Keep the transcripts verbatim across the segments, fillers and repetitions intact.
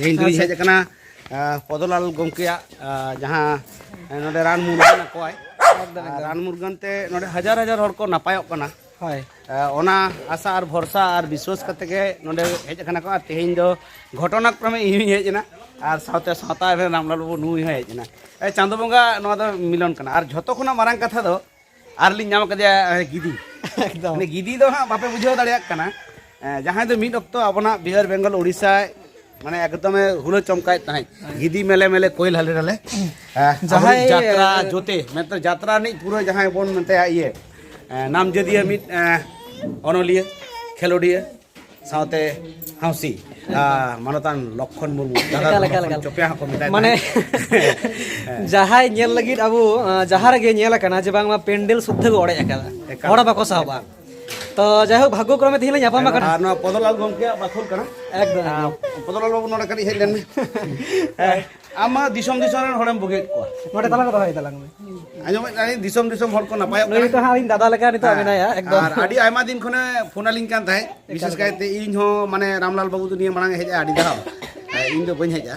ᱛᱮᱦᱮᱧ ᱫᱚᱞᱤᱧ ᱟᱪᱪᱷᱟ᱾ ᱦᱮᱡ ᱟᱠᱟᱱᱟ, ᱟ, ᱯᱚᱫᱚᱞᱟᱞ ᱜᱚᱢᱠᱮᱭᱟᱜ, ᱟ, ᱡᱟᱦᱟᱸ, ᱟ, ᱱᱚᱰᱮ ᱨᱟᱱ ᱢᱩᱨᱜᱟᱹᱱ ᱟᱠᱚᱣᱟᱭ᱾ ᱮᱠᱫᱚᱢ, ᱟᱨ ᱮᱠᱫᱚᱢ᱾ ᱨᱟᱱ ᱢᱩᱨᱜᱟᱹᱱ ᱛᱮ ᱱᱚᱰᱮ ᱦᱟᱡᱟᱨ ᱦᱟᱡᱟᱨ ᱦᱚᱲ ᱠᱚ ᱱᱟᱯᱟᱭᱚᱜ ᱠᱟᱱᱟ᱾ ᱦᱳᱭ᱾ ᱟ, ᱚᱱᱟ ᱟᱥᱟ ᱟᱨ ᱵᱷᱚᱨᱥᱟ ᱟᱨ ᱵᱤᱥᱣᱟᱥ ᱠᱟᱛᱮ ᱜᱮ ᱱᱚᱰᱮ ᱦᱮᱡ ᱟᱠᱟᱱᱟ ᱠᱚ᱾ ᱟᱨ ᱛᱮᱦᱮᱧ ᱫᱚ ᱜᱷᱚᱴᱚᱱᱟ ᱠᱨᱚᱢᱮ ᱤᱧ ᱦᱚᱸᱧ ᱦᱮᱡ ᱮᱱᱟ, ᱟᱨ ᱥᱟᱶᱛᱮ ᱥᱟᱶᱛᱟ ᱮᱵᱷᱮᱱ ᱨᱟᱢᱞᱟᱞ ᱵᱟᱹᱵᱩ ᱱᱩᱭ ᱦᱚᱸᱭ ᱦᱮᱡ ᱮᱱᱟ᱾ ᱮ, ᱪᱟᱸᱫᱳ ᱵᱚᱸᱜᱟ ᱱᱚᱣᱟ ᱫᱚ ᱢᱤᱞᱚᱱ ᱠᱟᱱᱟ᱾ ᱟᱨ ᱡᱷᱚᱛᱚ ᱠᱷᱚᱱᱟᱜ ᱢᱟᱨᱟᱝ ᱠᱟᱛᱷᱟ ᱫᱚ ᱟᱨ ᱞᱤᱧ ᱧᱟᱢ ᱟᱠᱟᱫᱮᱭᱟ, ᱮ, ᱜᱤᱫᱤ᱾ ᱮᱠᱫᱚᱢ᱾ ᱩᱱᱤ ᱜᱤᱫᱤ ᱫᱚ ᱦᱟᱸᱜ ᱵᱟᱯᱮ ᱵᱩᱡᱷᱟᱹᱣ ᱫᱟᱲᱮᱭᱟᱜ ᱠᱟᱱᱟ᱾ ᱮ, ᱡᱟᱦᱟᱸᱭ ᱫᱚ ᱢᱤᱫ ᱚᱠᱛᱚ ᱟᱵᱚᱱᱟᱜ ᱵᱤᱦᱟᱨ ᱵᱮᱝᱜᱚᱞ ᱩᱲᱤᱥᱥᱟ ᱢᱟᱱᱮ ᱮᱠᱫᱚᱢᱮ ᱦᱩᱞᱟᱹ ᱪᱚᱢᱠᱟᱭᱮᱫ ᱛᱟᱦᱮᱸᱫ, ᱜᱤᱫᱤ ᱢᱮᱞᱮ ᱢᱮᱞᱮ ᱠᱳᱭᱮᱞ ᱦᱟᱞᱮ ᱰᱟᱞᱮ᱾ ᱮ, ᱡᱟᱦᱟᱸᱭ ᱟᱵᱚᱨᱮᱱ ᱡᱟᱛᱨᱟ ᱮ, ᱡᱚᱛᱮ, ᱢᱮᱱᱛᱮ ᱡᱟᱛᱨᱟ ᱨᱤᱱᱤᱡ ᱯᱩᱨᱟᱹ ᱡᱟᱦᱟᱸᱭ ᱵᱚᱱ ᱢᱮᱛᱟᱭᱟ ᱤᱭᱟᱹ, ᱮ, ᱱᱟᱢᱡᱟᱹᱫᱤᱭᱟᱹ ᱢᱤᱫ, ᱮ, ᱚᱱᱚᱞᱤᱭᱟᱹ, ᱠᱷᱮᱞᱳᱰᱤᱭᱟᱹ, ᱥᱟᱶᱛᱮ ᱦᱟᱣᱥᱤ, ᱟ, ᱢᱟᱱᱚᱛᱟᱱ ᱞᱚᱠᱠᱷᱚᱱ ᱢᱩᱨᱢᱩ, ᱫᱟᱫᱟ ᱮᱠᱟᱞ, ᱮᱠᱟᱞ, ᱞᱚᱠᱠᱷᱚᱱ ᱮᱠᱟᱞ᱾ ᱪᱚᱯᱮᱭᱟ ᱦᱚᱸᱠᱚ ᱢᱮᱛᱟᱭ ᱢᱟᱱᱮ, ᱛᱟᱦᱮᱸᱫ᱾ ᱦᱮᱸ᱾ ᱡᱟᱦᱟᱸᱭ ᱧᱮᱞ ᱞᱟᱹᱜᱤᱫ ᱟᱵᱚ, ᱟ, ᱡᱟᱦᱟᱸ ᱨᱮᱜᱮ ᱧᱮᱞ ᱟᱠᱟᱱᱟ ᱡᱮ ᱵᱟᱝᱢᱟ ᱯᱮᱱᱰᱮᱞ ᱥᱩᱫᱽᱫᱷᱟᱹ ᱠᱚ ᱚᱲᱮᱡ ᱟᱠᱟᱫᱟ, ᱮᱠᱟᱞ᱾ ᱦᱚᱲ ᱵᱟᱠᱚ ᱥᱟᱦᱚᱵᱼᱟ᱾ ᱛᱚ ᱡᱟᱭᱦᱳᱠ, ᱵᱷᱟᱜᱽᱜᱚ ᱠᱨᱚᱢᱮ ᱛᱮᱦᱮᱧ ᱞᱮ ᱧᱟᱯᱟᱢ ᱟᱠᱟᱱᱟ᱾ ᱟᱨ ᱱᱚᱣᱟ ᱯᱚᱫᱚᱞᱟᱞ ᱜᱚᱢᱠᱮᱭᱟᱜ ᱵᱟᱠᱷᱳᱞ ᱠᱟᱱᱟ᱾ ᱮᱠᱫᱚᱢ, ᱟᱨ ᱮᱠᱫᱚᱢ᱾ ᱯᱚᱫᱚᱞᱟᱞ ᱵᱟᱹᱵᱩ ᱱᱚᱰᱮ ᱠᱟᱹᱴᱤᱡ ᱦᱮᱡ ᱞᱮᱱ ᱢᱮ᱾ ᱦᱮᱸ᱾ ᱟᱢ ᱢᱟ ᱫᱤᱥᱚᱢ ᱫᱤᱥᱚᱢ ᱨᱮᱱ ᱦᱚᱲᱮᱢ ᱵᱩᱜᱤᱭᱮᱫ ᱠᱚᱣᱟ᱾ ᱱᱚᱰᱮ ᱛᱟᱞᱟᱨᱮ ᱫᱚᱦᱚᱭ ᱛᱟᱞᱟᱝ ᱢᱮ᱾ ᱟᱸᱡᱚᱢᱮᱫ ᱟᱹᱧ ᱫᱤᱥᱚᱢ ᱫᱤᱥᱚᱢ ᱦᱚᱲ ᱠᱚ ᱱᱟᱯᱟᱭᱚᱜ ᱱᱩᱭ ᱠᱟᱱᱟ᱾ ᱫᱚ ᱦᱟᱸᱜ ᱤᱧ ᱫᱟᱫᱟ ᱞᱮᱠᱟ ᱱᱤᱛᱚᱜ ᱦᱮᱸ᱾ ᱢᱮᱱᱟᱭᱟ, ᱮᱠᱫᱚᱢ᱾ ᱟᱨ ᱟᱹᱰᱤ ᱟᱭᱢᱟ ᱫᱤᱱ ᱠᱷᱚᱱᱮ ᱯᱷᱳᱱ ᱟᱹᱞᱤᱧ ᱠᱟᱱ ᱛᱟᱦᱮᱸᱫ, ᱮᱠᱟᱞ, ᱵᱤᱥᱮᱥ ᱮᱠᱟᱞ᱾ ᱠᱟᱭᱛᱮ ᱤᱧ ᱦᱚᱸ ᱢᱟᱱᱮ ᱨᱟᱢᱞᱟᱞ ᱵᱟᱹᱵᱩ ᱫᱚ ᱱᱤᱭᱟᱹ ᱢᱟᱲᱟᱝ ᱮ ᱦᱮᱡᱼᱟ ᱟᱹᱰᱤ ᱫᱷᱟᱣ᱾ ᱤᱧ ᱫᱚ ᱵᱟᱹᱧ ᱦᱮᱡᱼᱟ᱾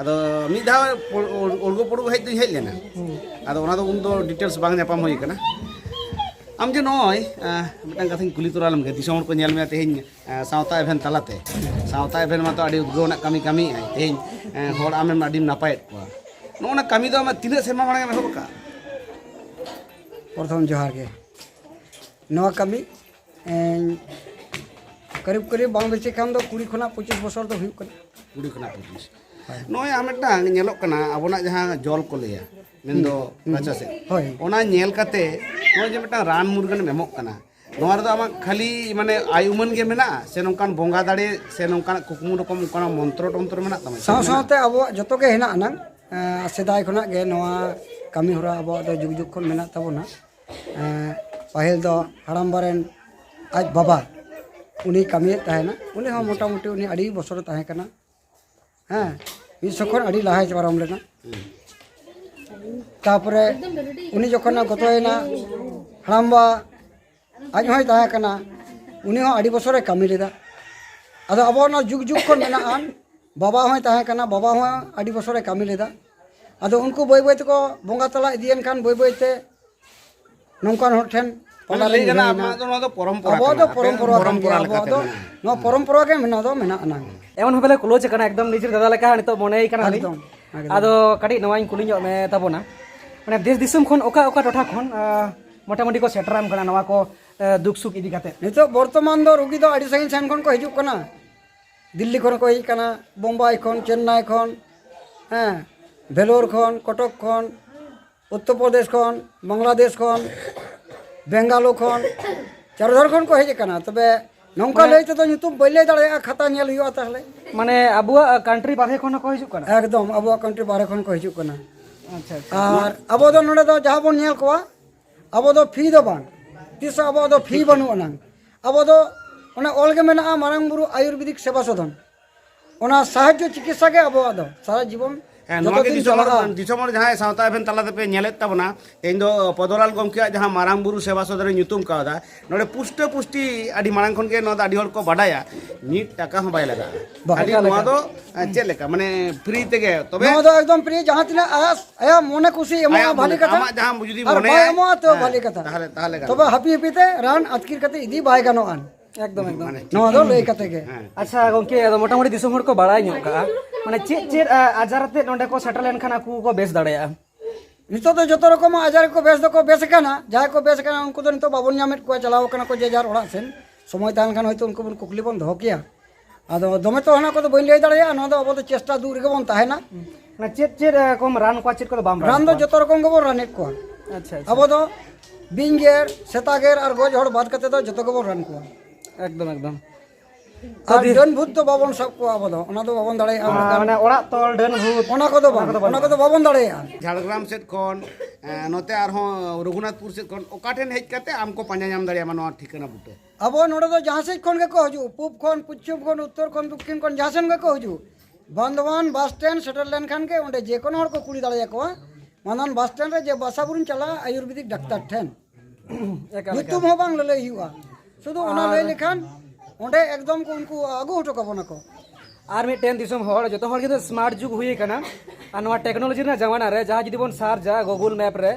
ᱟᱫᱚ ᱢᱤᱫ ᱫᱷᱟᱣ ᱯᱩ-, ᱩᱲ-, ᱩᱲᱜᱩ ᱯᱩᱲᱜᱩ ᱦᱮᱡ ᱫᱩᱧ ᱦᱮᱡ ᱞᱮᱱᱟ᱾ ᱦᱩᱸ᱾ ᱟᱫᱚ ᱚᱱᱟ ᱫᱚ ᱩᱱ ᱫᱚ ᱰᱤᱴᱮᱞᱥ ᱵᱟᱝ ᱧᱟᱯᱟᱢ ᱦᱩᱭ ᱠᱟᱱᱟ᱾ ᱟᱢ ᱡᱮ ᱱᱚᱜᱼᱚᱭ, ᱟᱸ, ᱢᱤᱫᱴᱟᱝ ᱠᱟᱛᱷᱟᱧ ᱠᱩᱞᱤ ᱛᱚᱨᱟ ᱞᱮᱢ ᱜᱮ, ᱫᱤᱥᱚᱢ ᱦᱚᱲ ᱠᱚ ᱧᱮᱞ ᱢᱮᱭᱟ ᱛᱮᱦᱮᱧ, ᱟᱸ, ᱥᱟᱶᱛᱟ ᱮᱵᱷᱮᱱ ᱛᱟᱞᱟᱛᱮ᱾ ᱥᱟᱶᱛᱟ ᱮᱵᱷᱮᱱ ᱢᱟᱛᱚ ᱟᱹᱰᱤ ᱩᱫᱽᱜᱟᱹᱣ ᱨᱮᱱᱟᱜ ᱠᱟᱹᱢᱤ ᱠᱟᱹᱢᱤᱭᱮᱫᱼᱟᱭ᱾ ᱛᱮᱦᱮᱧ, ᱟᱸ, ᱦᱚᱲ ᱟᱢᱮᱢ ᱟᱹᱰᱤᱢ ᱱᱟᱯᱟᱭᱮᱫ ᱠᱚᱣᱟ᱾ ᱱᱚᱜᱼᱚ ᱱᱟ ᱠᱟᱹᱢᱤ ᱫᱚ ᱟᱢᱟᱜ ᱛᱤᱱᱟᱹᱜ ᱥᱮᱨᱢᱟ ᱢᱟᱲᱟᱝ ᱮᱢ ᱮᱦᱚᱵ ᱟᱠᱟᱫᱼᱟ? ᱯᱨᱚᱛᱷᱚᱢ ᱡᱚᱦᱟᱨ ᱜᱮ᱾ ᱱᱚᱣᱟ ᱠᱟᱹᱢᱤ, ᱮᱸ, ᱠᱟᱹᱨᱤᱵ ᱠᱟᱹᱨᱤᱵ ᱵᱟᱝ ᱵᱮᱥᱤ ᱠᱷᱟᱱ ᱫᱚ ᱠᱩᱲᱤ ᱠᱷᱚᱱᱟᱜ ᱯᱚᱸᱪᱤᱥ ᱵᱚᱪᱷᱚᱨ ᱫᱚ ᱦᱩᱭᱩᱜ ᱠᱟᱱᱟ᱾ ᱠᱩᱲᱤ ᱠᱷᱚᱱᱟᱜ ᱯᱚᱸᱪᱤᱥ᱾ ᱦᱳᱭ᱾ ᱱᱚᱜᱼᱚᱭ ᱟᱨ ᱢᱤᱫᱴᱟᱝ ᱧᱮᱞᱚᱜ ᱠᱟᱱᱟ, ᱟᱵᱚᱱᱟᱜ ᱡᱟᱦᱟᱸ ᱡᱚᱞ ᱠᱚ ᱞᱟᱹᱭᱟ, ᱢᱮᱱᱫᱚ ᱦᱩᱸ᱾ ᱨᱟᱪᱟ ᱥᱮᱫ, ᱦᱳᱭ᱾ ᱚᱱᱟ ᱧᱮᱞ ᱠᱟᱛᱮ ᱱᱚᱜᱼᱚᱭ ᱡᱮ ᱢᱤᱫᱴᱟᱝ ᱨᱟᱱ ᱢᱩᱨᱜᱟᱹᱱ ᱮᱢ ᱮᱢᱚᱜ ᱠᱟᱱᱟ, ᱱᱚᱣᱟ ᱨᱮᱫᱚ ᱟᱢᱟᱜ ᱠᱷᱟᱹᱞᱤ ᱢᱟᱱᱮ ᱟᱭ ᱩᱢᱟᱹᱱ ᱜᱮ ᱢᱮᱱᱟᱜᱼᱟ ᱥᱮ ᱱᱚᱝᱠᱟᱱ ᱵᱚᱸᱜᱟ ᱫᱟᱲᱮ ᱥᱮ ᱱᱚᱝᱠᱟᱱᱟᱜ ᱠᱩᱠᱢᱩ ᱨᱚᱠᱚᱢ ᱚᱱᱠᱟᱱᱟᱜ ᱢᱚᱱᱛᱨᱚ ᱴᱚᱱᱛᱨᱚ ᱢᱮᱱᱟᱜ ᱛᱟᱢᱟ? ᱥᱟᱶ ᱢᱮᱱᱟᱜᱼᱟ᱾ ᱥᱟᱶᱛᱮ ᱟᱵᱚᱣᱟᱜ ᱡᱚᱛᱚ ᱜᱮ ᱦᱮᱱᱟᱜ ᱟᱱᱟᱝ, ᱮᱸ, ᱥᱮᱫᱟᱭ ᱠᱷᱚᱱᱟᱜ ᱜᱮ ᱱᱚᱣᱟ ᱠᱟᱹᱢᱤ ᱦᱚᱨᱟ ᱟᱵᱚᱣᱟᱜ ᱫᱚ ᱡᱩᱜᱽ ᱡᱩᱜᱽ ᱠᱷᱚᱱ ᱢᱮᱱᱟᱜ ᱛᱟᱵᱚᱱᱟ᱾ ᱮᱸ, ᱯᱟᱹᱦᱤᱞ ᱫᱚ ᱦᱟᱲᱟᱢᱵᱟ ᱨᱮᱱ ᱟᱡ ᱵᱟᱵᱟ ᱩᱱᱤ ᱠᱟᱹᱢᱤᱭᱮᱫ ᱛᱟᱦᱮᱱᱟ, ᱩᱱᱤ ᱦᱚᱸ ᱢᱚᱴᱟᱢᱩᱴᱤ ᱩᱱᱤ ᱟᱹᱰᱤ ᱵᱚᱪᱷᱚᱨᱮ ᱛᱟᱦᱮᱸ ᱠᱟᱱᱟ᱾ ᱦᱮᱸ, ᱢᱤᱫ ᱥᱚ ᱠᱷᱚᱱ ᱟᱹᱰᱤ ᱞᱟᱦᱟᱭ ᱯᱟᱨᱚᱢ ᱞᱮᱱᱟ᱾ ᱛᱟᱯᱚᱨᱮ ᱩᱱᱤ ᱡᱚᱠᱷᱚᱱᱮ ᱜᱚᱛᱚᱭᱮᱱᱟ, ᱦᱟᱲᱟᱢᱵᱟ ᱟᱡ ᱦᱚᱸᱭ ᱛᱟᱦᱮᱸ ᱠᱟᱱᱟ, ᱩᱱᱤ ᱦᱚᱸ ᱟᱹᱰᱤ ᱵᱚᱪᱷᱚᱨᱮ ᱠᱟᱹᱢᱤ ᱞᱮᱫᱟ᱾ ᱟᱫᱚ ᱟᱵᱚ ᱱᱚᱣᱟ ᱡᱩᱜᱽ ᱡᱩᱜᱽ ᱠᱷᱚᱱ ᱢᱮᱱᱟᱜᱼᱟ, ᱵᱟᱵᱟ ᱦᱚᱸᱭ ᱛᱟᱦᱮᱸ ᱠᱟᱱᱟ, ᱵᱟᱵᱟ ᱦᱚᱸ ᱟᱹᱰᱤ ᱵᱚᱪᱷᱚᱨᱮ ᱠᱟᱹᱢᱤ ᱞᱮᱫᱟ᱾ ᱟᱫᱚ ᱩᱱᱠᱩ ᱵᱟᱹᱭ ᱵᱟᱹᱭ ᱛᱮᱠᱚ ᱵᱚᱸᱜᱟ ᱛᱟᱞᱟ ᱤᱫᱤᱭᱮᱱ ᱠᱷᱟᱱ ᱵᱟᱹᱭ ᱵᱟᱹᱭ ᱛᱮ ᱱᱚᱝᱠᱟᱱ ᱦᱚᱲ ᱴᱷᱮᱱ ᱯᱟᱞᱟ ᱞᱟᱹᱭ ᱨᱤᱧ ᱜᱟᱱᱚᱜᱼᱟ, ᱦᱮᱡ ᱮᱱᱟ᱾ ᱟᱢᱟᱜ ᱫᱚ ᱱᱚᱣᱟ ᱫᱚ ᱯᱚᱨᱚᱢᱯᱚᱨᱟ ᱟᱵᱚᱣᱟᱜ ᱠᱟᱱᱟ, ᱫᱚ ᱟᱯᱮ ᱯᱚᱨᱚᱢᱯᱚᱨᱟ ᱠᱟᱱ ᱯᱚᱨᱚᱢᱯᱚᱨᱟ ᱜᱮᱭᱟ, ᱟᱵᱚᱣᱟᱜ ᱞᱮᱠᱟᱛᱮ ᱫᱚ ᱢᱮᱱᱟᱜᱼᱟ᱾ ᱱᱚᱣᱟ ᱯᱚᱨᱚᱢᱯᱚᱨᱟ ᱜᱮ ᱢᱮᱱᱟᱜ ᱫᱚ ᱢᱮᱱᱟᱜ ᱟᱱᱟᱝ᱾ ᱮᱢᱚᱱ ᱵᱷᱟᱵᱮ ᱞᱮ ᱠᱞᱳᱡᱽ ᱟᱠᱟᱱᱟ, ᱮᱠᱫᱚᱢ ᱱᱤᱡᱮᱨ ᱫᱟᱫᱟ ᱞᱮᱠᱟ ᱱᱤᱛᱚᱜ ᱢᱚᱱᱮᱭ ᱠᱟᱱᱟᱞᱤᱧ᱾ ᱮᱠᱫᱚᱢ, ᱮᱠᱫᱚᱢ᱾ ᱟᱫᱚ ᱠᱟᱹᱴᱤᱡ ᱱᱚᱣᱟᱧ ᱠᱩᱞᱤ ᱧᱚᱜ ᱢᱮ ᱛᱟᱵᱚᱱᱟ, ᱢᱟᱱᱮ ᱫᱮᱥ ᱫᱤᱥᱚᱢ ᱠᱷᱚᱱ ᱚᱠᱟ ᱚᱠᱟ ᱴᱚᱴᱷᱟ ᱠᱷᱚᱱ, ᱟᱸ, ᱢᱚᱴᱟᱢᱩᱴᱤ ᱠᱚ ᱥᱮᱴᱮᱨᱟᱢ ᱠᱟᱱᱟ ᱱᱚᱣᱟ ᱠᱚ, ᱟᱸ, ᱫᱩᱠ ᱥᱩᱠ ᱤᱫᱤ ᱠᱟᱛᱮ? ᱱᱤᱛᱚᱜ ᱵᱚᱨᱛᱚᱢᱟᱱ ᱫᱚ ᱨᱩᱜᱤ ᱫᱚ ᱟᱹᱰᱤ ᱥᱟᱺᱜᱤᱧ ᱥᱟᱺᱜᱤᱧ ᱠᱷᱚᱱ ᱠᱚ ᱦᱤᱡᱩᱜ ᱠᱟᱱᱟ᱾ ᱫᱤᱞᱞᱤ ᱠᱷᱚᱱ ᱠᱚ ᱦᱮᱡ ᱟᱠᱟᱱᱟ, ᱵᱳᱢᱵᱟᱭ ᱠᱷᱚᱱ, ᱪᱮᱱᱱᱟᱭ ᱠᱷᱚᱱ, ᱦᱮᱸ, ᱵᱷᱮᱞᱳᱨ ᱠᱷᱚᱱ, ᱠᱚᱴᱚᱠ ᱠᱷᱚᱱ, ᱩᱛᱛᱚᱨ ᱯᱨᱚᱫᱮᱥ ᱠᱷᱚᱱ, ᱵᱟᱝᱞᱟᱫᱮᱥ ᱠᱷᱚᱱ, ᱵᱮᱝᱜᱟᱞᱳᱨ ᱠᱷᱚᱱ, ᱪᱟᱨ ᱫᱷᱟᱨ ᱠᱷᱚᱱ ᱠᱚ ᱦᱮᱡ ᱟᱠᱟᱱᱟ᱾ ᱛᱚᱵᱮ ᱱᱚᱝᱠᱟ ᱢᱟᱱᱮ ᱞᱟᱹᱭ ᱛᱮᱫᱚ ᱧᱩᱛᱩᱢ ᱵᱟᱹᱧ ᱞᱟᱹᱭ ᱫᱟᱲᱮᱭᱟᱜᱼᱟ, ᱠᱷᱟᱛᱟ ᱧᱮᱞ ᱦᱩᱭᱩᱜᱼᱟ ᱛᱟᱦᱚᱞᱮ᱾ ᱢᱟᱱᱮ ᱟᱵᱚᱣᱟᱜ ᱠᱟᱱᱴᱨᱤ ᱵᱟᱨᱦᱮ ᱠᱷᱚᱱ ᱦᱚᱸᱠᱚ ᱦᱤᱡᱩᱜ ᱠᱟᱱᱟ? ᱮᱠᱫᱚᱢ, ᱟᱵᱚᱣᱟᱜ ᱠᱟᱱᱴᱨᱤ ᱵᱟᱨᱦᱮ ᱠᱷᱚᱱ ᱠᱚ ᱦᱤᱡᱩᱜ ᱠᱟᱱᱟ᱾ ᱟᱪᱪᱷᱟ, ᱟᱪᱪᱷᱟ᱾ ᱟᱨ ᱟᱵᱚ ᱫᱚ ᱱᱚᱰᱮ ᱫᱚ ᱡᱟᱦᱟᱸ ᱵᱚᱱ ᱧᱮᱞ ᱠᱚᱣᱟ, ᱟᱵᱚ ᱫᱚ ᱯᱷᱤ ᱫᱚ ᱵᱟᱝ, ᱛᱤᱥ ᱦᱚᱸ ᱟᱵᱚᱣᱟᱜ ᱫᱚ ᱯᱷᱤ ᱵᱟᱹᱱᱩᱜ ᱟᱱᱟᱝ᱾ ᱟᱵᱚ ᱫᱚ ᱚᱱᱟ ᱚᱞ ᱜᱮ ᱢᱮᱱᱟᱜᱼᱟ, ᱢᱟᱨᱟᱝ ᱵᱩᱨᱩ ᱟᱭᱩᱨᱵᱮᱫᱤᱠ ᱥᱮᱵᱟ ᱥᱚᱫᱚᱱ᱾ ᱚᱱᱟ ᱥᱟᱦᱟᱡᱽᱡᱚ ᱪᱤᱠᱤᱛᱥᱟ ᱜᱮ ᱟᱵᱚᱣᱟᱜ ᱫᱚ ᱥᱟᱨᱟ ᱡᱤᱵᱚᱱ ᱦᱮᱸ, ᱡᱚᱛᱚ ᱱᱚᱣᱟ ᱜᱮ ᱫᱤᱱ ᱫᱤᱥᱚᱢ ᱦᱚᱲ, ᱪᱟᱞᱟᱜᱼᱟ᱾ ᱫᱤᱥᱚᱢ ᱦᱚᱲ ᱡᱟᱦᱟᱸᱭ ᱥᱟᱶᱛᱟ ᱮᱵᱷᱮᱱ ᱛᱟᱞᱟ ᱛᱮᱯᱮ ᱧᱮᱞᱮᱫ ᱛᱟᱵᱚᱱᱟ, ᱛᱮᱦᱮᱧ ᱫᱚ ᱯᱚᱫᱚᱞᱟᱞ ᱜᱚᱢᱠᱮᱭᱟᱜ ᱡᱟᱦᱟᱸ ᱢᱟᱨᱟᱝ ᱵᱩᱨᱩ ᱥᱮᱵᱟ ᱥᱚᱫᱚᱱ ᱨᱮ ᱧᱩᱛᱩᱢ ᱠᱟᱣᱫᱟ, ᱱᱚᱰᱮ ᱯᱩᱥᱴᱟᱹ ᱯᱩᱥᱴᱤ ᱟᱹᱰᱤ ᱢᱟᱲᱟᱝ ᱠᱷᱚᱱ ᱜᱮ ᱱᱚᱣᱟ ᱫᱚ ᱟᱹᱰᱤ ᱦᱚᱲ ᱠᱚ ᱵᱟᱰᱟᱭᱟ, ᱢᱤᱫ ᱴᱟᱠᱟ ᱦᱚᱸ ᱵᱟᱭ ᱞᱟᱜᱟᱜᱼᱟ᱾ ᱵᱟᱝ᱾ ᱟᱹᱰᱤ ᱮᱠᱟᱞ, ᱱᱚᱣᱟ ᱮᱠᱟᱞ᱾ ᱫᱚ, ᱮ, ᱪᱮᱫ ᱞᱮᱠᱟ, ᱢᱟᱱᱮ, ᱯᱷᱨᱤ ᱛᱮᱜᱮ? ᱛᱚᱵᱮ ᱱᱚᱣᱟ ᱫᱚ ᱮᱠᱫᱚᱢ ᱯᱷᱨᱤ, ᱡᱟᱦᱟᱸ ᱛᱤᱱᱟᱹᱜ ᱟᱥ ᱟᱭᱟᱜ ᱢᱚᱱᱮ ᱠᱩᱥᱤ ᱮᱢᱚᱜᱼᱟ, ᱮᱢᱚᱜᱼᱟ, ᱵᱷᱟᱞᱤ ᱠᱟᱛᱷᱟ᱾ ᱟᱢᱟᱜ ᱡᱟᱦᱟᱸ ᱡᱩᱫᱤ ᱟᱨ ᱢᱚᱱᱮᱭᱟ, ᱵᱟᱭ ᱮᱢᱚᱜᱼᱟ, ᱛᱚ ᱦᱮᱸ, ᱵᱷᱟᱞᱤ ᱠᱟᱛᱷᱟ᱾ ᱛᱟᱦᱚᱞᱮ, ᱛᱟᱦᱚᱞᱮ ᱜᱟᱱᱚᱜᱼᱟ᱾ ᱛᱚᱵᱮ ᱦᱟᱹᱯᱤ ᱦᱟᱹᱯᱤ ᱛᱮ ᱨᱟᱱ ᱟᱹᱛᱠᱤᱨ ᱠᱟᱛᱮ ᱤᱫᱤ ᱵᱟᱭ ᱜᱟᱱᱚᱜᱼᱟ᱾ ᱮᱠᱫᱚᱢ, ᱮᱠᱫᱚᱢ᱾ ᱢᱟᱱᱮ ᱱᱚᱣᱟ ᱫᱚ ᱞᱟᱹᱭ ᱠᱟᱛᱮ ᱜᱮ᱾ ᱦᱮᱸ᱾ ᱟᱪᱪᱷᱟ ᱜᱚᱝᱠᱮ, ᱟᱫᱚ ᱢᱚᱴᱟᱢᱩᱴᱤ ᱫᱤᱥᱚᱢ ᱦᱚᱲ ᱠᱚ ᱵᱟᱲᱟᱭ ᱧᱚᱜ ᱠᱟᱜᱼᱟ, ᱢᱟᱱᱮ ᱪᱮᱫ ᱪᱮᱫ, ᱟ, ᱟᱡᱟᱨ ᱟᱛᱮᱫ ᱱᱚᱸᱰᱮ ᱠᱚ ᱥᱮᱴᱮᱨ ᱞᱮᱱᱠᱷᱟᱱ ᱟᱠᱚ ᱠᱚ ᱵᱮᱥ ᱫᱟᱲᱮᱭᱟᱜᱼᱟ? ᱱᱤᱛᱚᱜ ᱫᱚ ᱡᱚᱛᱚ ᱨᱚᱠᱚᱢᱟᱜ ᱟᱡᱟᱨ ᱜᱮᱠᱚ ᱵᱮᱥ ᱫᱚᱠᱚ ᱵᱮᱥ ᱟᱠᱟᱱᱟ᱾ ᱡᱟᱦᱟᱸᱭ ᱠᱚ ᱵᱮᱥ ᱟᱠᱟᱱᱟ ᱩᱱᱠᱩ ᱫᱚ ᱱᱤᱛᱚᱜ ᱵᱟᱵᱚᱱ ᱧᱟᱢᱮᱫ ᱠᱚᱣᱟ, ᱪᱟᱞᱟᱣ ᱟᱠᱟᱱᱟ ᱠᱚ ᱡᱮ ᱡᱟᱨ ᱚᱲᱟᱜ ᱥᱮᱱ᱾ ᱥᱚᱢᱚᱭ ᱛᱟᱦᱮᱱ ᱠᱷᱟᱱ ᱦᱚᱭᱛᱳ ᱩᱱᱠᱩ ᱵᱚᱱ ᱠᱩᱠᱞᱤ ᱵᱚᱱ ᱫᱚᱦᱚ ᱠᱮᱭᱟ᱾ ᱟᱫᱚ ᱫᱚᱢᱮ ᱛᱚ ᱦᱟᱱᱟ ᱠᱚᱫᱚ ᱵᱟᱹᱧ ᱞᱟᱹᱭ ᱫᱟᱲᱮᱭᱟᱜᱼᱟ, ᱱᱚᱣᱟ ᱫᱚ ᱟᱵᱚ ᱫᱚ ᱪᱮᱥᱴᱟ ᱫᱩᱜ ᱨᱮᱜᱮ ᱵᱚᱱ ᱛᱟᱦᱮᱱᱟ᱾ ᱢᱟᱱᱮ ᱪᱮᱫ ᱪᱮᱫ, ᱮ, ᱨᱚᱠᱚᱢ ᱨᱟᱱ ᱠᱚᱣᱟ, ᱪᱮᱫ ᱠᱚᱫᱚ ᱵᱟᱢ ᱨᱟᱱ ᱨᱟᱱ ᱫᱚ ᱠᱚᱣᱟ? ᱡᱚᱛᱚ ᱨᱚᱠᱚᱢ ᱜᱮᱵᱚᱱ ᱨᱟᱱᱮᱫ ᱠᱚᱣᱟ᱾ ᱟᱪᱪᱷᱟ, ᱟᱪᱪᱷᱟ᱾ ᱟᱵᱚ ᱫᱚ ᱵᱤᱧ ᱜᱮᱨ, ᱥᱮᱛᱟ ᱜᱮᱨ ᱟᱨ ᱜᱚᱡ ᱦᱚᱲ ᱵᱟᱫ ᱠᱟᱛᱮ ᱫᱚ ᱡᱚᱛᱚ ᱜᱮᱵᱚᱱ ᱨᱟᱱ ᱠᱚᱣᱟ᱾ ᱮᱠᱫᱚᱢ, ᱮᱠᱫᱚᱢ᱾ ᱟᱨ ᱛᱚ ᱫᱤ- ᱰᱟᱹᱱ ᱵᱷᱩᱛ ᱫᱚ ᱵᱟᱵᱚᱱ ᱥᱟᱵ ᱠᱚᱣᱟ ᱟᱵᱚ ᱫᱚ, ᱚᱱᱟ ᱫᱚ ᱵᱟᱵᱚᱱ ᱫᱟᱲᱮᱭᱟᱜᱼᱟ᱾ ᱟᱨ ᱚᱱᱠᱟᱱ ᱢᱟᱱᱮ ᱚᱲᱟᱜ ᱛᱚᱞ, ᱰᱟᱹᱱ ᱵᱷᱩᱛ, ᱚᱱᱟ ᱠᱚᱫᱚ ᱚᱱᱟ ᱵᱟᱝ, ᱠᱚᱫᱚ ᱚᱱᱟ ᱵᱟᱹᱱᱩᱜᱼᱟ᱾ ᱠᱚᱫᱚ ᱵᱟᱵᱚᱱ ᱫᱟᱲᱮᱭᱟᱜᱼᱟ᱾ ᱡᱷᱟᱲᱜᱨᱟᱢ ᱥᱮᱫ ᱠᱷᱚᱱ, ᱮ, ᱱᱚᱛᱮ ᱟᱨᱦᱚᱸ ᱨᱚᱜᱷᱩᱱᱟᱛᱷᱯᱩᱨ ᱥᱮᱫ ᱠᱷᱚᱱ ᱚᱠᱟ ᱴᱷᱮᱱ ᱦᱮᱡ ᱠᱟᱛᱮ ᱟᱢ ᱠᱚ ᱯᱟᱸᱡᱟ ᱧᱟᱢ ᱫᱟᱲᱮᱭᱟᱢᱟ ᱱᱚᱣᱟ ᱴᱷᱤᱠᱟᱹᱱᱟ ᱵᱩᱴᱟᱹ? ᱟᱵᱚ ᱱᱚᱰᱮ ᱫᱚ ᱡᱟᱦᱟᱸ ᱥᱮᱫ ᱠᱷᱚᱱ ᱜᱮᱠᱚ ᱦᱤᱡᱩᱜ, ᱯᱩᱵ ᱠᱷᱚᱱ, ᱯᱚᱪᱷᱤᱢ ᱠᱷᱚᱱ, ᱩᱛᱛᱚᱨ ᱠᱷᱚᱱ, ᱫᱚᱠᱠᱷᱤᱱ ᱠᱷᱚᱱ, ᱡᱟᱦᱟᱸ ᱥᱮᱱ ᱜᱮᱠᱚ ᱦᱤᱡᱩᱜ, ᱵᱟᱱᱫᱷᱣᱟᱱ ᱵᱟᱥ ᱥᱴᱮᱱᱰ ᱥᱮᱴᱮᱨ ᱞᱮᱱᱠᱷᱟᱱ ᱜᱮ ᱚᱸᱰᱮ ᱡᱮ ᱠᱳᱱᱳ ᱦᱚᱲ ᱠᱚ ᱠᱩᱞᱤ ᱫᱟᱲᱮᱭᱟᱠᱚᱣᱟ᱾ ᱵᱟᱱᱫᱷᱣᱟᱱ ᱵᱟᱥ ᱥᱴᱮᱱᱰ ᱨᱮ ᱡᱮ ᱵᱟᱥᱟ ᱵᱩᱨᱩᱧ ᱪᱟᱞᱟᱜᱼᱟ ᱟᱭᱩᱨᱵᱮᱫᱤᱠ ᱰᱟᱠᱛᱟᱨ ᱴᱷᱮᱱ, ᱮᱠᱟᱞ, ᱧᱩᱛᱩᱢ ᱮᱠᱟᱞ᱾ ᱦᱚᱸ ᱵᱟᱝ ᱞᱟᱹᱞᱟᱹᱭ ᱦᱩᱭᱩᱜᱼᱟ, ᱥᱩᱫᱷᱩ ᱚᱱᱟ ᱟᱨ ᱞᱟᱹᱭ ᱞᱮᱠᱷᱟᱱ ᱚᱸᱰᱮ ᱮᱠᱫᱚᱢ ᱠᱚ ᱩᱱᱠᱩ ᱟᱹᱜᱩ ᱦᱚᱴᱚ ᱠᱟᱵᱚᱱᱟ ᱠᱚ᱾ ᱟᱨ ᱢᱤᱫᱴᱮᱱ ᱫᱤᱥᱚᱢ ᱦᱚᱲ, ᱡᱚᱛᱚ ᱦᱚᱲ ᱜᱮ ᱥᱢᱟᱨᱴ ᱡᱩᱜᱽ ᱦᱩᱭ ᱟᱠᱟᱱᱟ, ᱟᱨ ᱱᱚᱣᱟ ᱴᱮᱠᱱᱳᱞᱚᱡᱤ ᱨᱮᱱᱟᱜ ᱡᱟᱢᱟᱱᱟ ᱨᱮ ᱡᱟᱦᱟᱸ ᱡᱩᱫᱤ ᱵᱚᱱ ᱥᱟᱨᱪᱟ ᱜᱩᱜᱩᱞ ᱢᱮᱯ ᱨᱮ,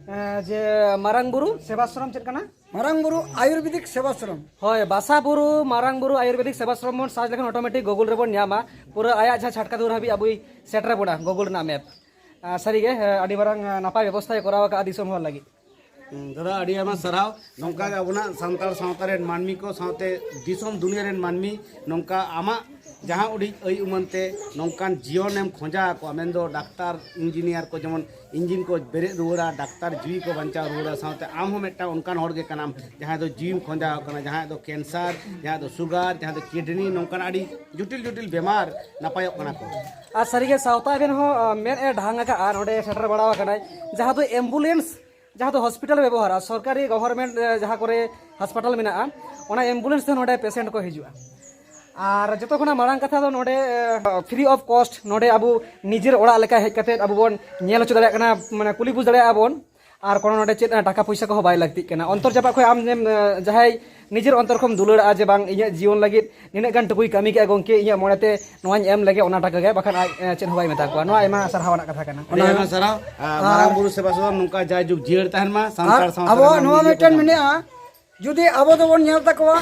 ᱮᱸ, ᱡᱮ ᱢᱟᱨᱟᱝ ᱵᱩᱨᱩ ᱥᱮᱵᱟᱥᱨᱚᱢ ᱪᱮᱫ ᱠᱟᱱᱟ? ᱢᱟᱨᱟᱝ ᱵᱩᱨᱩ ᱟᱭᱩᱨᱵᱮᱫᱤᱠ ᱥᱮᱵᱟᱥᱨᱚᱢ᱾ ᱦᱳᱭ, ᱵᱟᱥᱟ ᱵᱩᱨᱩ ᱢᱟᱨᱟᱝ ᱵᱩᱨᱩ ᱟᱭᱩᱨᱵᱮᱫᱤᱠ ᱥᱮᱵᱟᱥᱨᱚᱢ ᱵᱚᱱ ᱥᱟᱨᱪ ᱞᱮᱠᱷᱟᱱ ᱚᱴᱳᱢᱮᱴᱤᱠ ᱜᱩᱜᱩᱞ ᱨᱮᱵᱚᱱ ᱧᱟᱢᱟ, ᱯᱩᱨᱟᱹ ᱟᱭᱟᱜ ᱡᱟᱦᱟᱸ ᱪᱷᱟᱴᱠᱟ ᱫᱩᱣᱟᱹᱨ ᱦᱟᱹᱵᱤᱡ ᱟᱵᱚᱭ ᱥᱮᱴᱮᱨ ᱵᱚᱱᱟ ᱜᱩᱜᱩᱞ ᱨᱮᱱᱟᱜ ᱢᱮᱯ᱾ ᱟᱨ ᱥᱟᱹᱨᱤᱜᱮ, ᱮ, ᱟᱹᱰᱤ ᱢᱟᱨᱟᱝ, ᱮ, ᱱᱟᱯᱟᱭ ᱵᱮᱵᱚᱥᱛᱷᱟᱭ ᱠᱚᱨᱟᱣ ᱟᱠᱟᱫᱼᱟ ᱫᱤᱥᱚᱢ ᱦᱚᱲ ᱞᱟᱹᱜᱤᱫ᱾ ᱦᱩᱸ, ᱫᱟᱫᱟ, ᱟᱹᱰᱤ ᱟᱭᱢᱟ ᱥᱟᱨᱦᱟᱣ᱾ ᱱᱚᱝᱠᱟ ᱜᱮ ᱟᱵᱚᱱᱟᱜ ᱥᱟᱱᱛᱟᱲ ᱥᱟᱶᱛᱟ ᱨᱮᱱ ᱢᱟᱹᱱᱢᱤ ᱠᱚ ᱥᱟᱶᱛᱮ ᱫᱤᱥᱚᱢ ᱫᱩᱱᱤᱭᱟᱹ ᱨᱮᱱ ᱢᱟᱹᱱᱢᱤ ᱱᱚᱝᱠᱟ ᱟᱢᱟᱜ ᱡᱟᱦᱟᱸ ᱩᱰᱤᱡ ᱟᱹᱭ ᱩᱢᱟᱹᱱ ᱛᱮ ᱱᱚᱝᱠᱟᱱ ᱡᱤᱭᱚᱱᱮᱢ ᱠᱷᱚᱸᱡᱟ ᱟᱠᱚᱣᱟ, ᱢᱮᱱᱫᱚ ᱰᱟᱠᱛᱟᱨ, ᱤᱧᱡᱤᱱᱤᱭᱟᱨ ᱠᱚ ᱡᱮᱢᱚᱱ ᱤᱧᱡᱤᱱ ᱠᱚ ᱵᱮᱨᱮᱫ ᱨᱩᱣᱟᱹᱲᱟ, ᱰᱟᱠᱛᱟᱨ ᱡᱤᱣᱤ ᱠᱚ ᱵᱟᱧᱪᱟᱣ ᱨᱩᱣᱟᱹᱲᱟ, ᱥᱟᱶᱛᱮ ᱟᱢ ᱦᱚᱸ ᱢᱤᱫᱴᱟᱝ ᱚᱱᱠᱟᱱ ᱦᱚᱲ ᱜᱮ ᱠᱟᱱᱟᱢ ᱡᱟᱦᱟᱸᱭ ᱫᱚ ᱡᱤᱣᱤᱢ ᱠᱷᱚᱸᱡᱟᱣ ᱠᱟᱱᱟ, ᱡᱟᱦᱟᱸᱭ ᱫᱚ ᱠᱮᱱᱥᱟᱨ, ᱡᱟᱦᱟᱸᱭ ᱫᱚ ᱥᱩᱜᱟᱨ, ᱡᱟᱦᱟᱸᱭ ᱫᱚ ᱠᱤᱰᱱᱤ, ᱱᱚᱝᱠᱟᱱ ᱟᱹᱰᱤ ᱡᱚᱴᱤᱞ ᱡᱚᱴᱤᱞ ᱵᱮᱢᱟᱨ ᱱᱟᱯᱟᱭᱚᱜ ᱠᱟᱱᱟ ᱠᱚ᱾ ᱟᱨ ᱥᱟᱹᱨᱤᱜᱮ ᱥᱟᱶᱛᱟ ᱮᱵᱷᱮᱱ ᱦᱚᱸ, ᱟ, ᱢᱮᱫ ᱮ ᱰᱷᱟᱝ ᱟᱠᱟᱫᱼᱟ, ᱱᱚᱰᱮ ᱥᱮᱴᱮᱨ ᱵᱟᱲᱟ ᱟᱠᱟᱱᱟᱭ, ᱡᱟᱦᱟᱸ ᱫᱚ ᱮᱢᱵᱩᱞᱮᱱᱥ, ᱡᱟᱦᱟᱸ ᱫᱚ ᱦᱚᱥᱯᱤᱴᱟᱞ ᱵᱮᱵᱚᱦᱟᱨᱟ, ᱥᱚᱨᱠᱟᱨᱤ ᱜᱚᱵᱷᱚᱨᱢᱮᱱᱴ, ᱮ, ᱡᱟᱦᱟᱸ ᱠᱚᱨᱮ ᱦᱟᱥᱯᱟᱛᱟᱞ ᱢᱮᱱᱟᱜᱼᱟ, ᱚᱱᱟ ᱮᱢᱵᱩᱞᱮᱱᱥ ᱛᱮ ᱱᱚᱰᱮ ᱯᱮᱥᱮᱱᱴ ᱠᱚ ᱦᱤᱡᱩᱜᱼᱟ᱾ ᱟᱨ ᱡᱚᱛᱚ ᱠᱷᱚᱱᱟᱜ ᱢᱟᱲᱟᱝ ᱠᱟᱛᱷᱟ ᱫᱚ ᱱᱚᱰᱮ, ᱮ, ᱯᱷᱨᱤ ᱚᱯᱷ ᱠᱚᱥᱴ ᱱᱚᱰᱮ ᱟᱵᱚ ᱱᱤᱡᱮᱨ ᱚᱲᱟᱜ ᱞᱮᱠᱟ ᱦᱮᱡ ᱠᱟᱛᱮᱫ ᱟᱵᱚ ᱵᱚᱱ ᱧᱮᱞ ᱦᱚᱪᱚ ᱫᱟᱲᱮᱭᱟᱜ ᱠᱟᱱᱟ, ᱢᱟᱱᱮ ᱠᱩᱞᱤ ᱵᱩᱡᱽ ᱫᱟᱲᱮᱭᱟᱜᱼᱟ ᱵᱚᱱ᱾ ᱟᱨ ᱠᱳᱱᱳ ᱱᱚᱰᱮ ᱪᱮᱫ, ᱮ, ᱴᱟᱠᱟ ᱯᱚᱭᱥᱟ ᱠᱚᱦᱚᱸ ᱵᱟᱭ ᱞᱟᱹᱠᱛᱤᱜ ᱠᱟᱱᱟ᱾ ᱚᱱᱛᱚᱨ ᱡᱟᱯᱟᱜ ᱠᱷᱚᱱ ᱟᱢ ᱡᱮᱢ, ᱮ, ᱡᱟᱦᱟᱸᱭ ᱱᱤᱡᱮᱨ ᱚᱱᱛᱚᱨ ᱠᱷᱚᱱ ᱫᱩᱞᱟᱹᱲᱟᱜᱼᱟ ᱡᱮ ᱵᱟᱝ, ᱤᱧᱟᱹᱜ ᱡᱤᱭᱚᱱ ᱞᱟᱹᱜᱤᱫ ᱱᱤᱱᱟᱹᱜ ᱜᱟᱱ ᱴᱩᱠᱩᱭ ᱠᱟᱹᱢᱤ ᱠᱮᱜᱼᱟ ᱜᱚᱢᱠᱮ, ᱤᱧᱟᱹᱜ ᱢᱚᱱᱮᱛᱮ ᱱᱚᱣᱟᱧ ᱮᱢ ᱞᱮᱜᱮ, ᱚᱱᱟ ᱴᱟᱠᱟ ᱜᱮ, ᱵᱟᱠᱷᱟᱱ ᱟᱡ, ᱮ, ᱪᱮᱫ ᱦᱚᱸ ᱵᱟᱭ ᱢᱮᱛᱟ ᱠᱚᱣᱟ᱾ ᱱᱚᱣᱟ ᱟᱭᱢᱟ ᱥᱟᱨᱦᱟᱣ ᱨᱮᱱᱟᱜ ᱠᱟᱛᱷᱟ ᱠᱟᱱᱟ᱾ ᱟᱹᱰᱤ ᱟᱭᱢᱟ ᱥᱟᱨᱦᱟᱣ᱾ ᱟᱨ ᱢᱟᱨᱟᱝ ᱵᱩᱨᱩ ᱥᱮᱵᱟ ᱥᱚᱫᱚᱱ ᱱᱚᱝᱠᱟ ᱡᱟᱭᱡᱩᱜᱽ ᱡᱤᱭᱟᱹᱲ ᱛᱟᱦᱮᱱ ᱢᱟ, ᱥᱟᱱᱛᱟᱲ ᱟᱨ ᱥᱟᱶᱛᱟ ᱟᱵᱚᱣᱟᱜ ᱨᱮᱱᱟᱜ ᱱᱚᱣᱟ ᱢᱤᱫ ᱢᱤᱫᱴᱮᱱ ᱡᱚᱛᱚ ᱢᱮᱱᱟᱜᱼᱟ, ᱡᱩᱫᱤ ᱟᱵᱚ ᱫᱚᱵᱚᱱ ᱧᱮᱞ ᱛᱟᱠᱚᱣᱟ,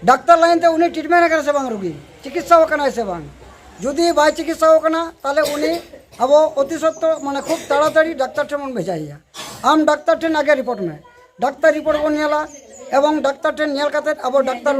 ᱰᱟᱠᱛᱟᱨ ᱞᱟᱭᱤᱱ ᱛᱮ ᱩᱱᱤ ᱴᱨᱤᱴᱢᱮᱱᱴ ᱟᱠᱟᱱᱟ ᱥᱮ ᱵᱟᱝ ᱨᱩᱜᱤ, ᱪᱤᱠᱤᱛᱥᱟ ᱟᱠᱟᱱᱟᱭ ᱥᱮ ᱵᱟᱝ? ᱡᱩᱫᱤ ᱵᱟᱭ ᱪᱤᱠᱤᱛᱥᱟ ᱟᱠᱟᱱᱟ, ᱛᱟᱦᱚᱞᱮ ᱩᱱᱤ ᱟᱵᱚ ᱚᱛᱤ ᱥᱚᱛᱛᱚ, ᱢᱟᱱᱮ, ᱠᱷᱩᱵ ᱛᱟᱲᱟᱛᱟᱲᱤ ᱰᱟᱠᱛᱟᱨ ᱴᱷᱮᱱ ᱵᱚᱱ ᱵᱷᱮᱡᱟᱭᱮᱭᱟ᱾ ᱟᱢ ᱰᱟᱠᱛᱟᱨ ᱴᱷᱮᱱ ᱟᱜᱮ ᱨᱤᱯᱳᱨᱴ ᱢᱮ, ᱰᱟᱠᱛᱟᱨ ᱨᱤᱯᱳᱨᱴ ᱵᱚᱱ ᱧᱮᱞᱟ, ᱮᱵᱚᱝ ᱰᱟᱠᱛᱟᱨ ᱴᱷᱮᱱ ᱧᱮᱞ ᱠᱟᱛᱮ ᱟᱵᱚ ᱰᱟᱠᱛᱟᱨ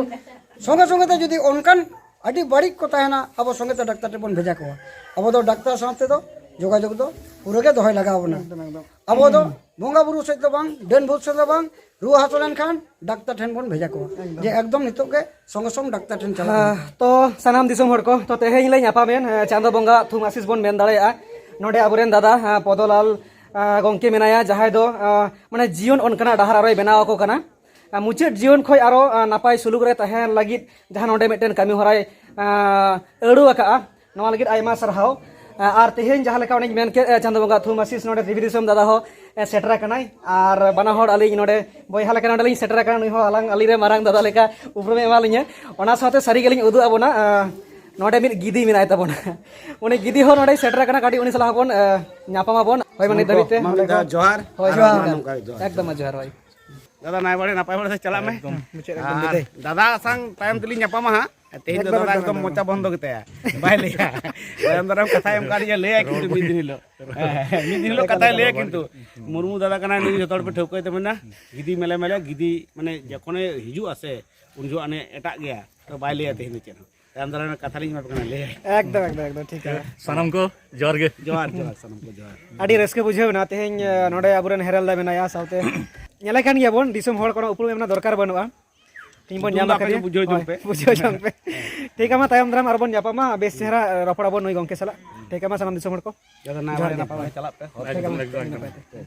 ᱥᱚᱸᱜᱮ ᱥᱚᱸᱜᱮ ᱛᱮ ᱡᱩᱫᱤ ᱚᱱᱠᱟᱱ ᱟᱹᱰᱤ ᱵᱟᱹᱲᱤᱡ ᱠᱚ ᱛᱟᱦᱮᱱᱟ, ᱟᱵᱚ ᱥᱚᱸᱜᱮ ᱛᱮ ᱰᱟᱠᱛᱟᱨ ᱴᱷᱮᱱ ᱵᱚᱱ ᱵᱷᱮᱡᱟ ᱠᱚᱣᱟ᱾ ᱟᱵᱚ ᱫᱚ ᱰᱟᱠᱛᱟᱨ ᱥᱟᱶᱛᱮ ᱫᱚ ᱡᱳᱜᱟᱡᱳᱜᱽ ᱫᱚ ᱯᱩᱨᱟᱹ ᱜᱮ ᱫᱚᱦᱚᱭ ᱞᱟᱜᱟᱣ ᱵᱚᱱᱟ᱾ ᱮᱠᱫᱚᱢ, ᱮᱠᱫᱚᱢ᱾ ᱟᱵᱚ ᱫᱚ ᱵᱚᱸᱜᱟ ᱵᱩᱨᱩ ᱥᱮᱫ ᱫᱚ ᱵᱟᱝ, ᱰᱟᱹᱱ ᱵᱷᱩᱛ ᱥᱮᱫ ᱫᱚ ᱵᱟᱝ, ᱨᱩᱣᱟᱹ ᱦᱟᱹᱥᱩ ᱞᱮᱱᱠᱷᱟᱱ ᱰᱟᱠᱛᱟᱨ ᱴᱷᱮᱱ ᱵᱚᱱ ᱵᱷᱮᱡᱟ ᱠᱚᱣᱟ᱾ ᱮᱠᱫᱚᱢ᱾ ᱡᱮ ᱮᱠᱫᱚᱢ ᱱᱤᱛᱚᱜ ᱜᱮ ᱥᱚᱸᱜᱮ ᱥᱚᱝ ᱰᱟᱠᱛᱟᱨ ᱴᱷᱮᱱ ᱪᱟᱞᱟᱜ ᱢᱮ᱾ ᱦᱮᱸ, ᱛᱚ ᱥᱟᱱᱟᱢ ᱫᱤᱥᱚᱢ ᱦᱚᱲ ᱠᱚ, ᱛᱚ ᱛᱮᱦᱮᱧ ᱞᱮ ᱧᱟᱯᱟᱢᱮᱱ, ᱦᱮᱸ, ᱪᱟᱸᱫᱚ ᱵᱚᱸᱜᱟ ᱛᱷᱩᱢ ᱟᱥᱤᱥ ᱵᱚᱱ ᱢᱮᱱ ᱫᱟᱲᱮᱭᱟᱜᱼᱟ᱾ ᱱᱚᱰᱮ ᱟᱵᱚᱨᱮᱱ ᱫᱟᱫᱟ, ᱦᱮᱸ, ᱯᱚᱫᱚᱞᱟᱞ, ᱦᱮᱸ, ᱜᱚᱢᱠᱮ ᱢᱮᱱᱟᱭᱟ, ᱡᱟᱦᱟᱸᱭ ᱫᱚ, ᱦᱮᱸ, ᱢᱟᱱᱮ ᱡᱤᱭᱚᱱ ᱚᱱᱠᱟᱱᱟᱜ ᱰᱟᱦᱟᱨ ᱟᱨᱚᱭ ᱵᱮᱱᱟᱣ ᱟᱠᱚ ᱠᱟᱱᱟ᱾ ᱟᱨ ᱢᱩᱪᱟᱹᱫ ᱡᱤᱭᱚᱱ ᱠᱷᱚᱱ ᱟᱨᱚ, ᱟᱨ ᱱᱟᱯᱟᱭ ᱥᱩᱞᱩᱠ ᱨᱮ ᱛᱟᱦᱮᱱ ᱞᱟᱹᱜᱤᱫ ᱡᱟᱦᱟᱸ ᱱᱚᱰᱮ ᱢᱤᱫᱴᱮᱱ ᱠᱟᱹᱢᱤ ᱦᱚᱨᱟᱭ, ᱟᱨ, ᱟᱹᱲᱟᱹ ᱟᱠᱟᱜᱼᱟ, ᱱᱚᱣᱟ ᱞᱟᱹᱜᱤᱫ ᱟᱭᱢᱟ ᱥᱟᱨᱦᱟᱣ᱾ ᱟᱨ ᱛᱮᱦᱮᱧ ᱡᱟᱦᱟᱸ ᱞᱮᱠᱟ ᱚᱱᱮᱧ ᱢᱮᱱ ᱠᱮᱫ, ᱪᱟᱸᱫᱚ ᱵᱚᱸᱜᱟ ᱛᱷᱩᱢ ᱟᱥᱤᱥ ᱱᱚᱰᱮ ᱴᱤᱵᱷᱤ ᱫᱤᱥᱚᱢ ᱫᱟᱫᱟ ᱦᱚᱸ ᱥᱮᱴᱮᱨ ᱟᱠᱟᱱᱟᱭ᱾ ᱟᱨ ᱵᱟᱱᱟ ᱦᱚᱲ ᱟᱹᱞᱤᱧ ᱱᱚᱰᱮ ᱵᱚᱭᱦᱟ ᱞᱮᱠᱟ ᱱᱚᱰᱮ ᱞᱤᱧ ᱥᱮᱴᱮᱨ ᱟᱠᱟᱱᱟ᱾ ᱱᱩᱭ ᱦᱚᱸ ᱟᱞᱟᱝ ᱟᱹᱞᱤᱧ ᱨᱮ ᱢᱟᱨᱟᱝ ᱫᱟᱫᱟ ᱞᱮᱠᱟ ᱩᱯᱨᱩᱢᱮ ᱮᱢᱟ ᱞᱤᱧᱟ᱾ ᱚᱱᱟ ᱥᱟᱶᱛᱮ ᱥᱟᱹᱨᱤ ᱜᱮᱞᱤᱧ ᱩᱫᱩᱜ ᱟᱵᱚᱱᱟ, ᱟᱸ, ᱱᱚᱰᱮ ᱢᱤᱫ ᱜᱤᱫᱤ ᱢᱮᱱᱟᱭ ᱛᱟᱵᱚᱱᱟ᱾ ᱩᱱᱤ ᱜᱤᱫᱤ ᱦᱚᱸ ᱱᱚᱰᱮ ᱥᱮᱴᱮᱨ ᱟᱠᱟᱱᱟ᱾ ᱠᱟᱹᱴᱤᱡ ᱩᱱᱤ ᱥᱟᱞᱟᱜ ᱦᱚᱸᱵᱚᱱ, ᱟᱸ, ᱧᱟᱯᱟᱢ ᱟᱵᱚᱱ᱾ ᱦᱳᱭ, ᱢᱟ ᱱᱤᱛ ᱫᱷᱟᱹᱵᱤᱡ ᱛᱮ ᱢᱟ ᱢᱤᱫ ᱫᱷᱟᱣ ᱡᱚᱦᱟᱨ᱾ ᱦᱳᱭ, ᱟᱨ ᱡᱚᱦᱟᱨ᱾ ᱱᱚᱝᱠᱟ ᱜᱮ ᱡᱚᱦᱟᱨ᱾ ᱮᱠᱫᱚᱢ ᱡᱚᱦᱟᱨ, ᱦᱳᱭ᱾ ᱫᱟᱫᱟ, ᱱᱟᱭ ᱵᱟᱲᱮ ᱱᱟᱯᱟᱭ ᱵᱟᱲᱮ ᱥᱮ ᱪᱟᱞᱟᱜ ᱢᱮ᱾ ᱮᱠᱫᱚᱢ, ᱢᱩᱪᱟᱹᱫ ᱮᱠᱫᱚᱢ ᱟᱨ ᱵᱤᱫᱟᱹᱭ᱾ ᱫᱟᱫᱟ ᱥᱟᱝ ᱛᱟᱭᱚᱢ ᱛᱮᱞᱤᱧ ᱧᱟᱯᱟᱢᱟ ᱦᱟᱸᱜ᱾ ᱛᱮᱦᱮᱧ ᱫᱚ ᱮᱠᱫᱚᱢ, ᱫᱟᱫᱟ ᱮᱠᱫᱚᱢ, ᱮᱠᱫᱚᱢ ᱮᱠᱫᱚᱢ᱾ ᱢᱚᱪᱟ ᱵᱚᱱᱫᱚ ᱜᱮᱛᱟᱭᱟ, ᱵᱟᱭ ᱞᱟᱹᱭᱟ᱾ ᱛᱟᱭᱚᱢ ᱫᱟᱨᱟᱢ ᱠᱟᱛᱷᱟᱭ ᱮᱢ ᱠᱟᱫ ᱞᱤᱧᱟ, ᱞᱟᱹᱭᱟ ᱠᱤᱱᱛᱩ ᱢᱤᱫ ᱫᱤᱱ ᱦᱤᱞᱳᱜ᱾ ᱦᱮᱸ, ᱦᱮᱸ, ᱢᱤᱫ ᱫᱤᱱ ᱦᱤᱞᱳᱜ ᱠᱟᱛᱷᱟᱭ ᱞᱟᱹᱭᱟ ᱠᱤᱱᱛᱩ᱾ ᱢᱩᱨᱢᱩ ᱫᱟᱫᱟ ᱠᱟᱱᱟᱭ ᱱᱩᱭ, ᱡᱚᱛᱚ ᱦᱚᱲ ᱯᱮ ᱴᱷᱟᱹᱣᱠᱟᱹᱭ ᱛᱟᱵᱚᱱᱟ᱾ ᱜᱤᱫᱤ ᱢᱮᱞᱮ ᱢᱮᱞᱮ, ᱜᱤᱫᱤ ᱢᱟᱱᱮ ᱡᱚᱠᱷᱚᱱᱮ ᱦᱤᱡᱩᱜᱼᱟ ᱥᱮ, ᱩᱱ ᱡᱚᱦᱚᱜ ᱦᱟᱱᱮ ᱮᱴᱟᱜ ᱜᱮᱭᱟ, ᱛᱚ ᱵᱟᱭ ᱞᱟᱹᱭᱟ ᱛᱮᱦᱮᱧ ᱫᱚ ᱪᱮᱫ ᱦᱚᱸ᱾ ᱛᱟᱭᱚᱢ ᱫᱟᱨᱟᱢ ᱨᱮ ᱠᱟᱛᱷᱟ ᱞᱤᱧ ᱮᱢᱟ ᱯᱮ ᱠᱟᱱᱟ, ᱞᱟᱹᱭᱟᱭ᱾ ᱮᱠᱫᱚᱢ, ᱮᱠᱫᱚᱢ, ᱮᱠᱫᱚᱢ, ᱴᱷᱤᱠ ᱜᱮᱭᱟ᱾ ᱥᱟᱱᱟᱢ ᱠᱚ ᱡᱚᱦᱟᱨ ᱜᱮ᱾ ᱡᱚᱦᱟᱨ, ᱡᱚᱦᱟᱨ, ᱥᱟᱱᱟᱢ ᱠᱚ ᱡᱚᱦᱟᱨ᱾ ᱟᱹᱰᱤ ᱨᱟᱹᱥᱠᱟᱹ ᱵᱩᱡᱷᱟᱹᱣ ᱮᱱᱟ ᱛᱮᱦᱮᱧ, ᱮ, ᱱᱚᱰᱮ ᱟᱵᱚᱨᱮᱱ ᱦᱮᱨᱮᱞ ᱫᱟ ᱢᱮᱱᱟᱭᱟ, ᱥᱟᱶᱛᱮ ᱧᱮᱞᱮ ᱠᱟᱱ ᱜᱮᱭᱟᱵᱚᱱ, ᱫᱤᱥᱚᱢ ᱦᱚᱲ ᱠᱚᱱᱳ ᱩᱯᱨᱩᱢ ᱮᱢ ᱨᱮᱱᱟᱜ ᱫᱚᱨᱠᱟᱨ ᱵᱟᱹᱱᱩᱜᱼᱟ᱾ ᱛᱮᱦᱮᱧ ᱵᱚᱱ ᱧᱩᱛᱩᱢ ᱧᱟᱢ ᱫᱚ ᱟᱯᱮ ᱟᱠᱟᱫᱮᱭᱟ᱾ ᱜᱮ ᱵᱩᱡᱷᱟᱹᱣ ᱡᱚᱝ ᱦᱳᱭ, ᱯᱮ᱾ ᱵᱩᱡᱷᱟᱹᱣ ᱡᱚᱝ ᱯᱮ᱾ ᱴᱷᱤᱠ ᱜᱮᱭᱟ, ᱢᱟ ᱛᱟᱭᱚᱢ ᱫᱟᱨᱟᱢ ᱟᱨᱚ ᱵᱚᱱ ᱧᱟᱯᱟᱢᱟ, ᱵᱮᱥ ᱪᱮᱦᱨᱟ, ᱮ, ᱨᱚᱯᱚᱲ ᱟᱵᱚᱱ ᱱᱩᱭ ᱜᱚᱢᱠᱮ ᱥᱟᱞᱟᱜ᱾ ᱡᱟᱛᱮ ᱱᱟᱭ ᱡᱚᱦᱟᱨ ᱵᱟᱲᱮ ᱜᱮ᱾ ᱱᱟᱯᱟᱭ ᱵᱟᱲᱮ ᱪᱟᱞᱟᱜ ᱯᱮ᱾ ᱮᱠᱫᱚᱢ, ᱮᱠᱫᱚᱢ, ᱮᱠᱫᱚᱢ᱾ ᱱᱟᱯᱟᱭ ᱛᱮ᱾